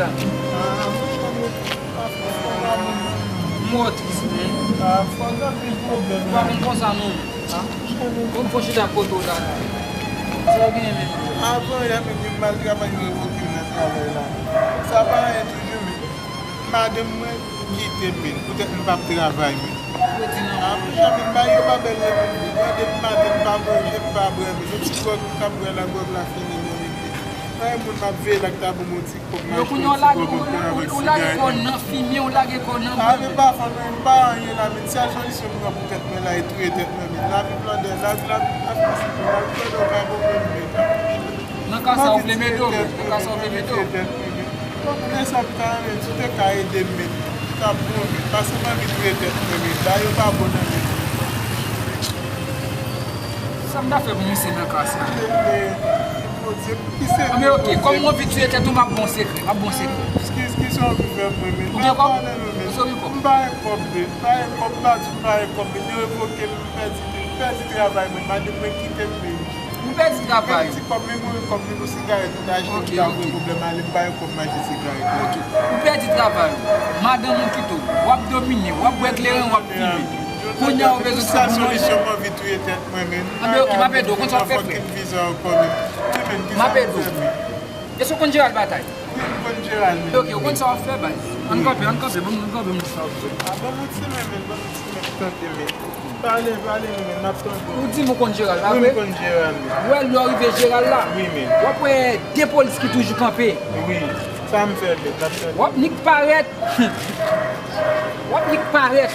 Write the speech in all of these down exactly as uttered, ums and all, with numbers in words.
Ah, monchè, men, pa fè sa, pa moun. Mò tris, men. Ah, fò gen anpil pwoblèm. Ou pa konn konsa, non. Ah, monchè, men. Konn fò chita kote w la, la. Sa w genyen, men? Avan yè, men, m al travay, yo revoke m nan travay la. Sa pa anyen toujou, men. Madanm mwen kite m, men. Poutèt m p ap travay, men. Yo di non. Ah, monchè, men, bagay yo pa bèl, non, men. Gade m maten, m pa manje, m pa bwè, men. Se ti gwòg m t ap bwè la, gwòg la fini, non, men. Anyen moun m ap veye la ki ta ban m yon ti Yo kounye a w lage, ou, ou, ou lage kò w nan fimen, ou lage kò w nan bwè. Lavi pa fon, men, m pa anyen la, men sèl solisyon m pran pou tèt mwen la, e touye tèt mwen, men lavi blòdè, lavi, lavi pa fasil, lavi blòdè, ou pa konprann, men. Nan ka sa, ou vle mete w, men, nan ka sa, ou vle mete w. Bon, pou de sa, m ta renmen, si w te ka ede m, men, sa bon, men, paske m anvi touye tèt mwen, men, bagay yo pa bon nan men. Sa m ta fè pou misye nan ka sa? Anben, oke, kòm m anvi touye tèt ou, m ap ba w sekrè, m ap ba w sekrè. Ki, ki sa w vin fè mwen, men? Ou gen kòb? Ou gen kòb? M pa gen kòb, men. M pa gen kòb, m pa di m pa gen kòb, men. Yo revoke m, m pèdi, m pèdi travay mwen. Madanm mwen kite m, men. Ou pèdi travay ou? Ti kòb, men mwen kòb, men pou sigarèt, m ta achte, m ta voye pwoblèm ale, m pa gen kòb m achte sigarèt. Oke. Ou pèdi travay ou. Madanm ou kite w. W ap domine, w ap bwè kleren, w ap fimen. Kounye a ou bezwen sèl solisyon, m anvi touye tèt mwen, men. Anben, oke, m ap ede w. Konn sa w ap fè, frè? M ap ede w. Èske w konn Jeral Batay? Wi, m konn Jeral, men. Oke, ou konn sa w ap fè, baz. Ann kanpe, ann kanpe, ban m, ann kanpe, m di sa w ap fè. Ah, ban m yon ti men, men, ban m yon ti men, tande, men. Pale, pale, men, men, m ap tande w. Ou di m ou konn Jeral, pa vre? Wi, m konn Jeral, men. Ou wè lè w rive Jeral la? Wi, men. W ap wè de polis ki toujou kanpe. Wi, sa m fè, men, m ap tande. W ap nik parèt. W ap nik parèt.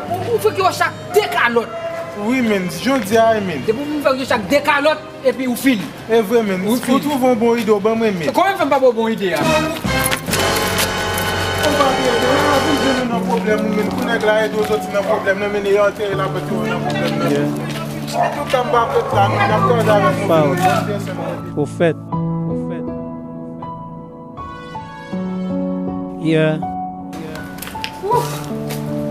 Ou, ou fè ki yo chak de kalòt. Wi, men, jodi a, men. Depi w fin fè yo chak de kalòt, epi ou fini. E vre, men. Ou fini. Si w twouve yon bon ide, w ban mwen, men. Kòman m fè m pa ba w bon ide a? Ou pa pi ede, men, ou vin jwenn nou nan pwoblèm, ou, men, pou nèg la ede w soti nan pwoblèm nan, men, e antere l ap antere w nan pwoblèm nan. Yeah. Tout tan m pa fèt la, men, n ap kwaze avèk nou, men, nou fè ansanm. Pwofèt. Pwofèt. Yeah.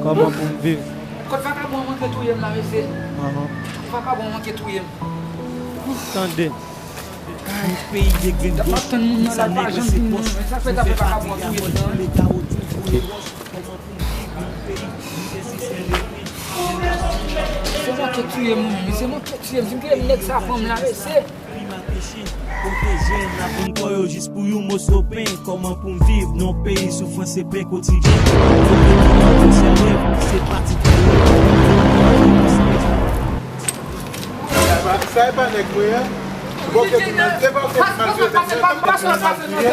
Kòman pou m viv? Kot vakabon an manke touye m la, mesye. Ahn. Vakabon an manke touye m. Tande. Yon peyi de grenn gòch, moun sa nèg se pòch. Sa fè ta vakabon an touye m nan. Leta odyo boule wòch. Kòman pou m viv yon peyi, misye si se lepi. Se manke touye m, mesye, manke touye m. Si m te nèg sa fanm la, mesye. Klima peche, kote jèn ap vann kò yo jis pou yon moso pen. Kòman pou m viv nan peyi soufrans se pen kotidyen? Kote ki pa fè rèv, se pati fè rèv. Sa e pa nèg mwen an. Bon, ke ti nan, se pa ke ti nan, se pa ke ti nan, se pa ke ti nan.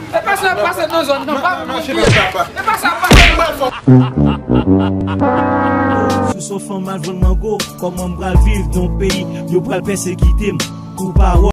E pa sa, pase nan zòn nan, pa pou moun ki. E pa sa, pase nan zòn. Si w se yon fanm al vann mango, kòman m pral viv nan yon peyi yo pral pèsekite m pou pawòl?